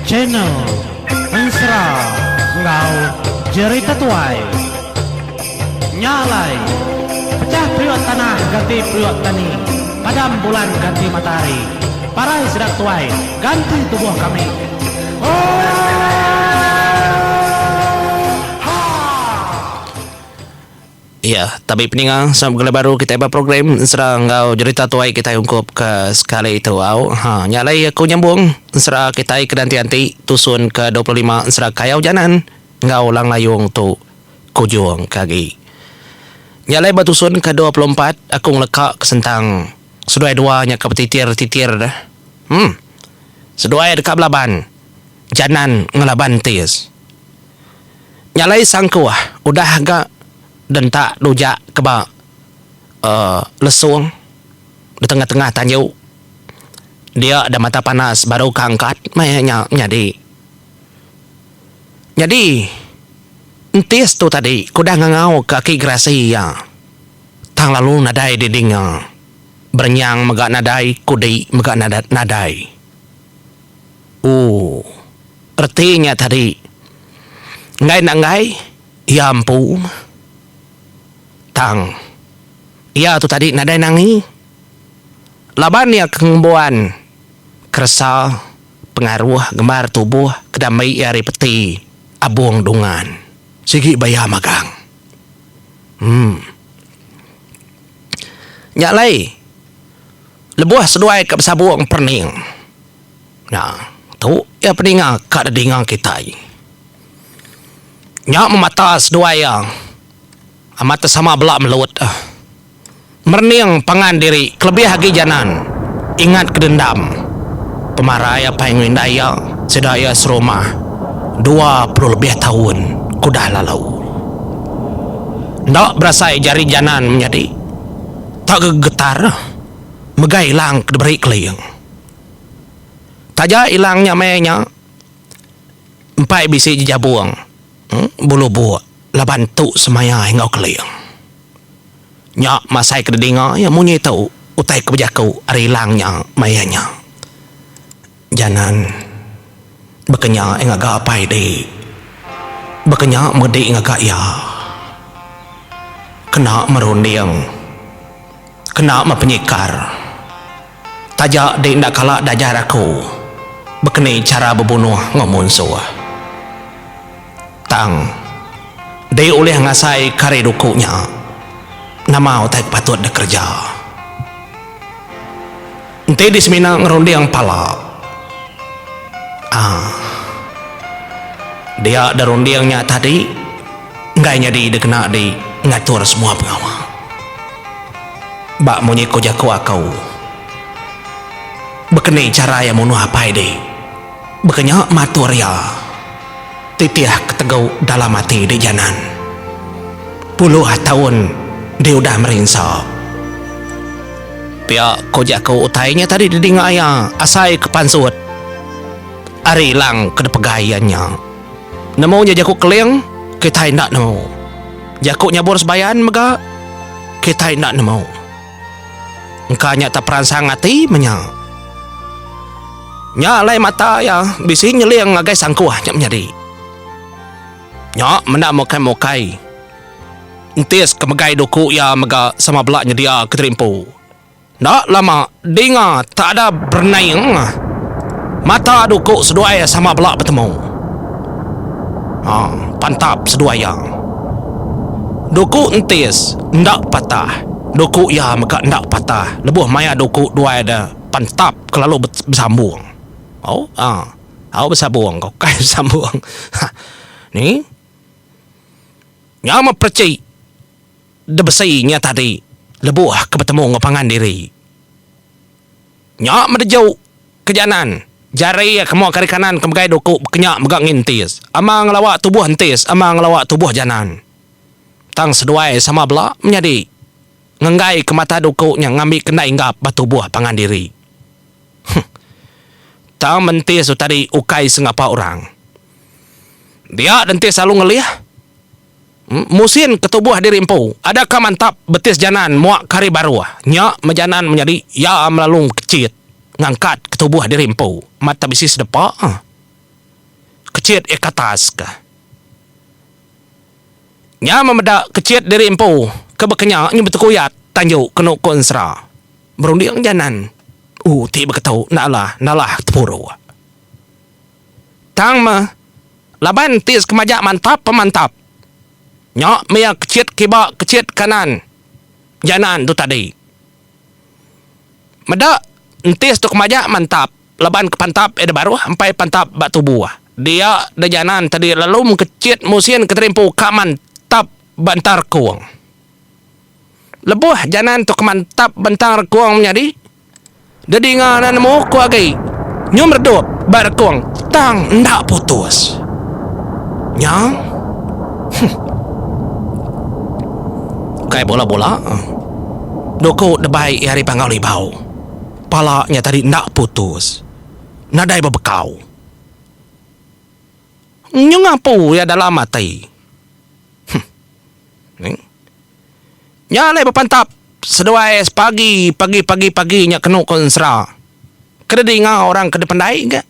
Channel Ensera enggau Jerita Tuai. Nya alai, pecah periuk tanah ganti periuk tani, padam bulan ganti matahari, parai sida tuai ganti tubuh kami. Oohaa! Iya, tabi peninga sama begulai baru kitai ba program ensera enggau jerita tuai kitai ungkup ke sekali tu au. Ha, nya alai aku nyambung ensera kitai ke anti-anti tusun ke 25 ensera Kayau Janan enggau Lang Layung tu kujung ke agi. Nya alai ba tusun ke 24 aku ngeleka ke sentang seduai dua nya ke betitir-titir deh. Em. Seduai deka belaban Janan ngelaban Tis. Nya alai sangkuh udah ga dentak dujak ke ba uhh lesung di tengah-tengah tanju dia da mata panas baru ka angkat meh nya nyadi. Nyadi entis tu tadi ke udah ngangau ke aki gerasi iya tang lalu nadai didinga berenyang mega nadai kudi mega nadai. Ooh. Reti nya tadi, enggai enda enggai, iya empu. Tang, iya tu tadi nadai nangi. Laban iya ke ngembuan keresa pengaruh gembar tubuh ke dambi iya ari peti abung dungan. Sigi ba iya magang. Em. Nya alai, lebuh seduai ke besabung perening. Nya, tu iya peninga ka didinga kitai. Nya memata seduai iya amat te sama bela melut. Merening pangan diri kelebih agi janan ingat ke dendam pemarai apai enggau indai iya sida iya serumah 20 lebih taun ke udah lalu. Enda berasai jari janan menyadi tak gegetar megai ilang ke diberi keling. Taja ilang nya meh nya empai bisi jejabung bulu buk laban tu semaya enggau keling. Nya masai ke didinga iya munyi tu utai ke bejaku ari ilang nya maya nya. Janan baka nya ngaga apai di baka nya medi ngaga iya kena merunding kena mepenyikar. Taja dek enda kala dajar aku bekeni chara bebunuh enggau munsuh. Tang, dek ulih ngasai ke ari duku nya nama utai ke patut dikereja. Enti dek semina ngerunding pala, aaa dia dek runding nya tadi enggai nyadi dikena dek ngatur semua pengawa. Ba munyi ko jaku aku. Bekeni chara iya munuh apai di. Bekenya matur iya. Titih ke tegu dalam ati di janan. Puluh taun di udah merinsa. Pia ko jaku utai nya tadi didinga iya asai ke pansut ari lang ke dipegai iya nya. Nemu nya jaku keling kitai enda nemu. Jaku nyabur sebayan mega kitai enda nemu. Engka nya teperansang ati menya. Nya alai mata iya bisi nyeling ngagai sangkuh nya menyadi. Nya menda mukai-mukai. Entis ke megai duku iya mega sama bela nyedia kediri empu. Enda lama dinga tak ada berenaing mata duku seduai sama bela betemu. Ha pantap seduai iya. Duku entis enda patah, duku iya mega enda patah lebuh maya duku duai da pantap kelalu besambung. Au ha au besabung ko kai besambung. Ha ni nya meh perechik. De besi nya tadi lebuh ke betemu enggau pangan diri. Nya medeju ke janan, jari iya ke mua ke ari kanan ke megai duku bekenya mega ngintis. Ama ngelawa tubuh entis, ama ngelawa tubuh janan. Tang seduai sama bela menyadi ngenggai ke mata duku nya ngambi ke enda inggap ba tubuh pangan diri. Huh. Tang mentis tu tadi ukai sengapa orang. Dia dentis lalu ngelih. Musin ke tubuh diri empu. Ada ka mantap betis janan muak ke hari baruh. Nya mejanan menyadi iya melalung kecit ngangkat ke tubuh diri empu. Mata bisi sedepa. Kechit iya ke atas ka. Nya meh meda kechit diri empu ke bekenya nyu betekuyat tanju kenu ku ensera. Berunding janan u ti beketu enda alah enda alah tepuruk. Tang meh laban enti sekemajak mantap pemantap nya meh iya kechit kiba kechit kanan janan tu tadi. Meda entis tu kemajak mantap laban ke pantap iya da baruh empai pantap ba tubuh. Dia da janan tadi lalu mengkechit musin keterimpu ka mantap ba entar kung. Lebuh janan tu ke mantap ba entang rekung menyadi Dedinga enda nemu ku agi. Nyu meredup ba rekung tang enda putus. Nya. Huh. Ukai bula-bula. Duku debai iya ari Panggau Libau. Pala nya tadi enda putus. Nadai bebekau. Nyu ngapu iya dalam ati. Huh. Nya alai bepantap seduai sepagi pagi pagi pagi nya kenu ko ensera. Ke didinga orang ke dipendai ga.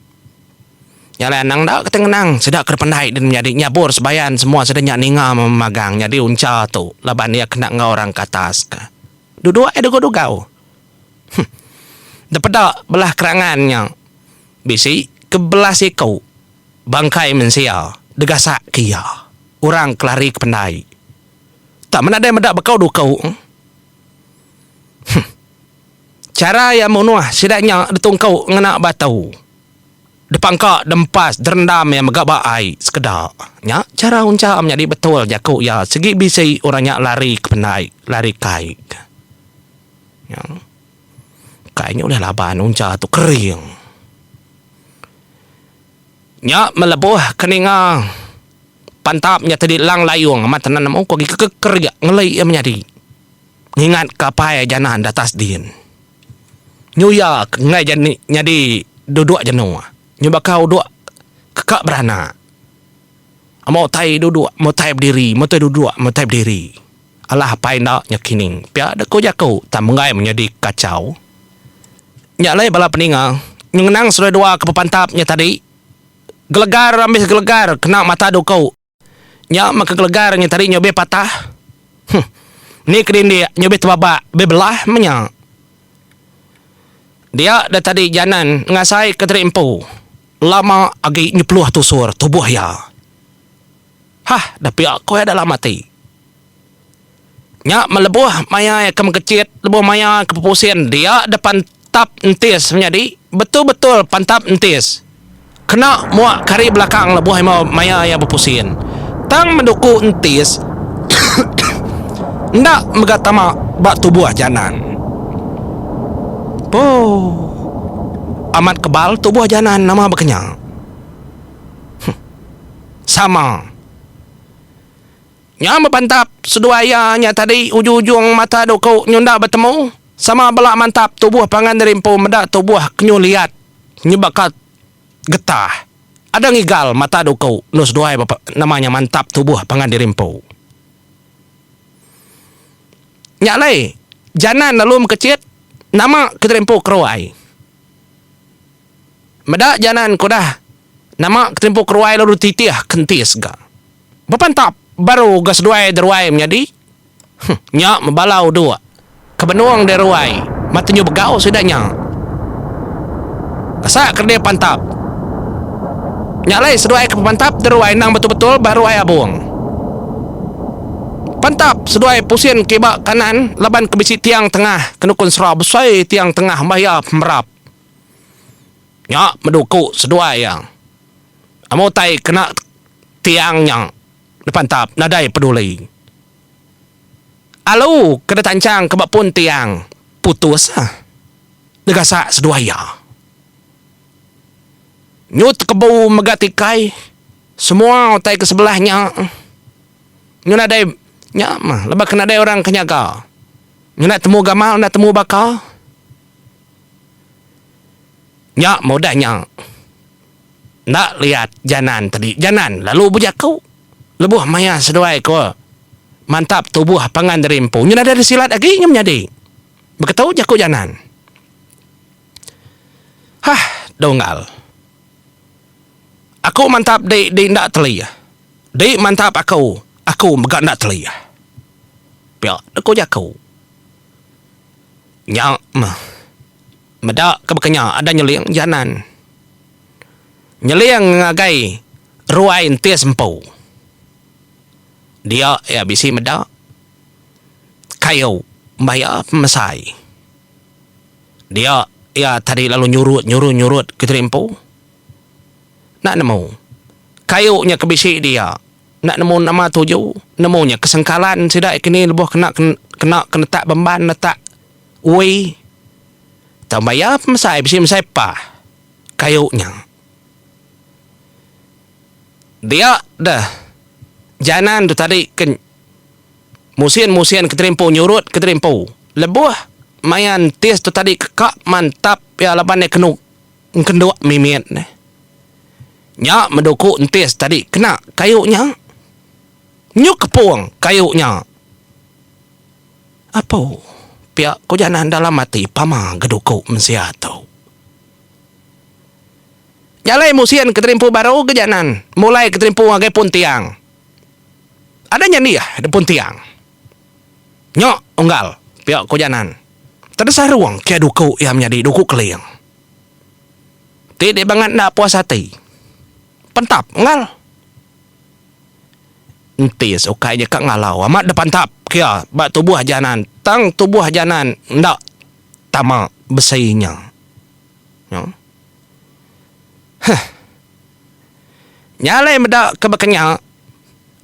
Nya alai anang enda keti ngenang sida ke dipendai din menyadi nyabur sebayan semua sida nya ninga memagang nyadi uncha tu laban iya kena enggau orang ke atas ka. Duduk ai dugau dugau. Huh. Depeda belah kerangan nya bisi ke belah siku bangkai mensia degasak ke iya orang ke lari ke pendai. Tak meh nadai meda bekau duku. Huh. Chara iya munuh sida nya ditungku ngena batu. Dipangka, dempas, derendam iya mega ba ai sekeda. Nya chara uncha menyadi betul jaku iya sigi bisi orang nya lari ke pendai, lari ke ai. Nya. Kai nya ulih laban uncha tu kering. Nya melebuh ke ninga pantap nya tadi Lang Layung amat tenan nemu ku agi kekerik ngeli iya menyadi ngingat ke apai janan datas din. Nyu iya ke enggai jani nyadi duduk jenuh nyu baka uduk keka beranak. Amba utai duduk amba utai bediri amba utai duduk amba utai bediri. Alah apai enda nya kini pia deh ku jaku tang menggai menyadi kachau. Nya alai bala peninga ngenang seduai dua ke bepantap nya tadi gelegar ambis gelegar kena mata duku. Nya meh ke gelegar nya tadi nyobih patah. Huh. Ni ke dindik nyobih tebabak bebelah meh nya. Dia deh tadi janan ngasai ke tadi empu lama agi nyepeluh tusur tubuh iya. Hah deh pia ku iya dalam ati. Nya melebuh maya iya ke mengkechit lebuh maya ke bepusin dia deh pantap entis menyadi betul-betul pantap entis kena muak ke ari belakang lebuh maya iya bepusin. Tang meduku entis enda mega tama ba tubuh janan. Pooh. Amat kebal tubuh janan nama baka nya. Huh. Sama. Nya bepantap seduai iya nya tadi ujung-ujung mata duku nyunda betemu sama bela mantap tubuh pangan diri empu meda tubuh kenyu liat nyebaka getah ada ngigal mata duku endu seduai nama nya mantap tubuh pangan diri empu. Nya alai janan lalu mekechit nama kediri empu keruai. Meda janan ke udah nama keterimpu keruai lalu dititih kentis ga. Bepantap baru ga seduai deruai menyadi. Huh, nya mebalau duk ke benung deruai mata nyu begau sida nya. Gasak ke dia pantap. Nya alai seduai ke bepantap deruai endang betul-betul ba ruai abung. Pantap seduai pusin kiba kanan laban ke bisi tiang tengah ke nukun sera besai tiang tengah bah iya pemerap. Nya meduku seduai iya. Amu utai kena tiang nya dipantap nadai peduli. Alu ke ditanchang ke ba pun tiang putus digasak seduai iya. Nyu tekebu mega tikai semua utai ke sebelah nya. Nyu nadai nya mah laban ke nadai orang ke nyaga. Nyu enda temu gamal enda temu baka. Nya meh udah nya. Enda liat janan tadi. Janan lalu bejaku. Lebuh maya seduai ko mantap tubuh pangan diri empu. Nya nadai disilat agi nya menyadi. Beketu jaku janan. Hah dunggal. Aku mantap dik dik enda teli. Dik mantap aku, aku mega enda teli. Pia dek ku jaku. Nya meh. Meda ke baka nya ada nyeling janan. Nyeling ngagai ruai entis empu. Dia iya bisi meda kayu baya pemesai. Dia iya tadi lalu nyurut nyurut nyurut ke diri empu. Enda nemu. Kayu nya ke bisi dia enda nemu nama tuju. Nemu nya ke sengkalan sida kini lebuh kena kena ke netak bemban netak ui. Tang baya pemesai bisi mesai pah kayu nya. Dia deh janan tu tadi ke musin-musin ke terimpu nyurut ke terimpu. Lebuh maya entis tu tadi ke ka mantap iya laban iya kenu engkenduk mimit neh. Nya meduku entis tadi kena kayu nya. Nyu kepung kayu nya. Apu pia ku janan dalam ati pama geduku mensia tu. Nya alai musin ke terimpu baru ke janan mulai ke terimpu ngagai pun tiang. Ada nyandih de pun tiang. Nya unggal pia ku janan. Tedesarung kia duku iya menyadi duku keling. Ti dek bangat enda puas ati. Pentap unggal. Entis ukai nya ka ngalau amat de pantap kia ba tubuh janan tang tubuh janan enda tama besi nya. Nya. Huh. Nya alai meda ke baka nya,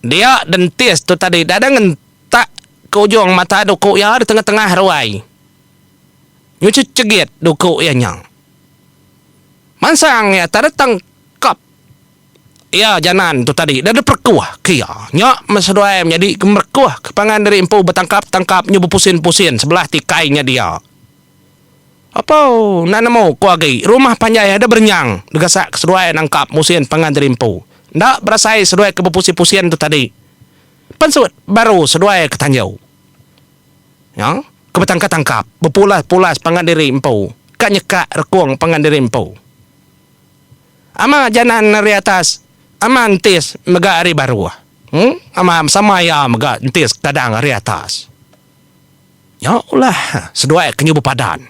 dia dentist tu tadi dada ngentak ke ujung mata duku iya di tengah-tengah ruai. Nyu chegit duku iya nya. Mansang iya tadi tangkap iya janan tu tadi dada perekuh ke iya. Nya meh seduai menyadi ke merekuh ke pangan diri empu betangkap-tangkap nyu bepusin-pusin sebelah tikai nya dia. Apo enda nemu ku agi rumah panjai ada berenyang degasak ke seduai nangkap musin pangan diri empu. Enda berasai seduai ke bepusin-pusin tu tadi. Pansut baru seduai ke tanjau. Nya ke betangkap-tangkap bepulas-pulas pangan diri empu ka nyekak rekung pangan diri empu. Ama janan ari atas ama entis mega ari baruh. Em ama sama iya mega entis kadang ari atas. Nya ulah seduai ke nyu bepadan.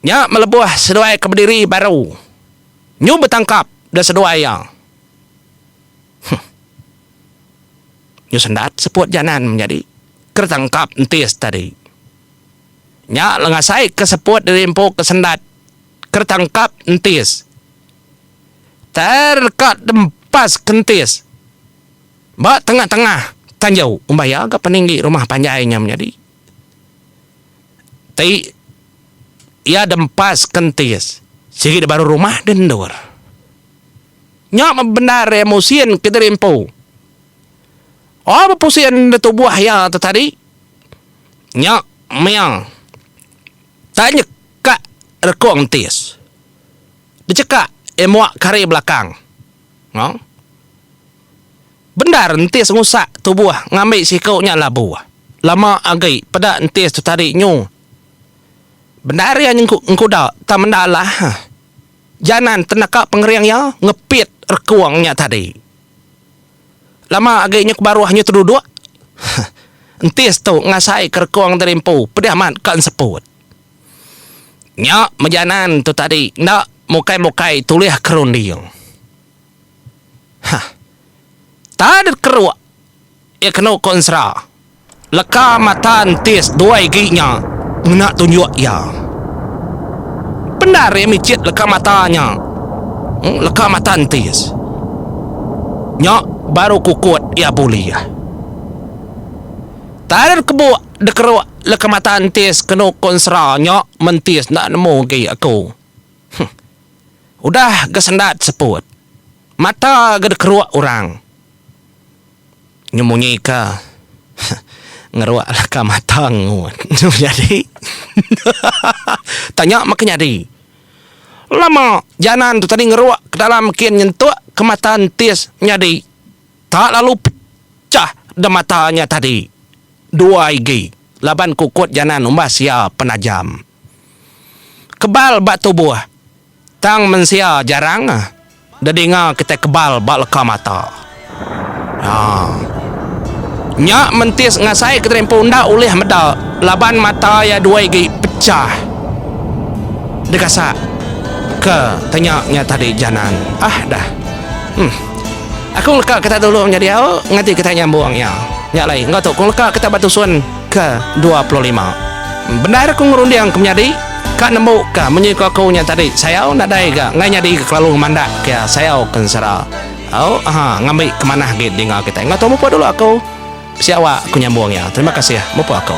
Nya melebuh seduai ke bediri baru nyu betangkap da seduai iya. Huh. Nyu sendat seput janan menyadi ke ditangkap entis tadi. Nya lengasai ke seput diri empu ke sendat ke ditangkap entis. Terka dempas ke entis. Ba tengah-tengah tanjau umbah iya ga peninggi rumah panjai nya menyadi. Ti iya dempas kentis sigi da baru rumah da endur. Nya meh bendar iya musin ke diri empu. Oh bepusin da tubuh iya tu tadi nya mia tak nyekak rekung entis. Dicekak iya muak ke hari belakang. Ngau. Bendar entis ngusak tubuh ngambi siku nya labuh. Lama agi peda entis tu tadi nyu. Bendar iya engkuda tang menda alah. Janan tenaka pengering iya ngepit rekung nya tadi. Lama agi nyu ke baruh nyu teduduk. Entis tu ngasai ke rekung diri empu pedih amat ka enseput. Nya mejanan tu tadi enda mukai-mukai tulih ke runding. Hah. Tad keruk iya kenu ko ensera. Leka mata entis dua igi nya ngena tunjuk iya. Bendar iya michit leka mata nya. Leka mata entis. Nya baru kukut iya bulih. Tad kebuk dekeruk leka mata entis kenu ko ensera nya mentis enda nemu agi aku. Huh. Udah ga sendat seput. Mata ga dikeruk orang. Nyemunyi ka ngeruk leka mata ngut. Nyadi. Tanya meh ke nyadi. Lama janan tu tadi ngeruk ke dalam kin nyentuk ke mata entis nyadi. Tak lalu pechah da mata nya tadi. Dua igi laban kukut janan umbas iya penajam. Kebal ba tubuh. Tang mensia jarang dedinga kitai kebal ba leka mata. Haa. Nya mentis ngasai ke diri empu enda ulih meda laban mata iya dua igi pechah. Digasak ke tanya nya tadi Janan. Ah dah. Huh. Aku ngeleka kita dulu menyadi au nganti kitai nyambung iya. Nya alai enggau tu ku ngeleka kita ba tusun ke 25. Bendar aku ngerunding ke menyadi ka nembu ka munyi ku aku nya tadi sayau nadai ga enggai nyadi ke kelalu ngemandak ke iya sayau ke ensera. Au aha ngambi ke manah agi dinga kitai. Enggau tu mupuk dulu aku. Bisi awak aku nyambung iya. Terima kasih mupuk aku.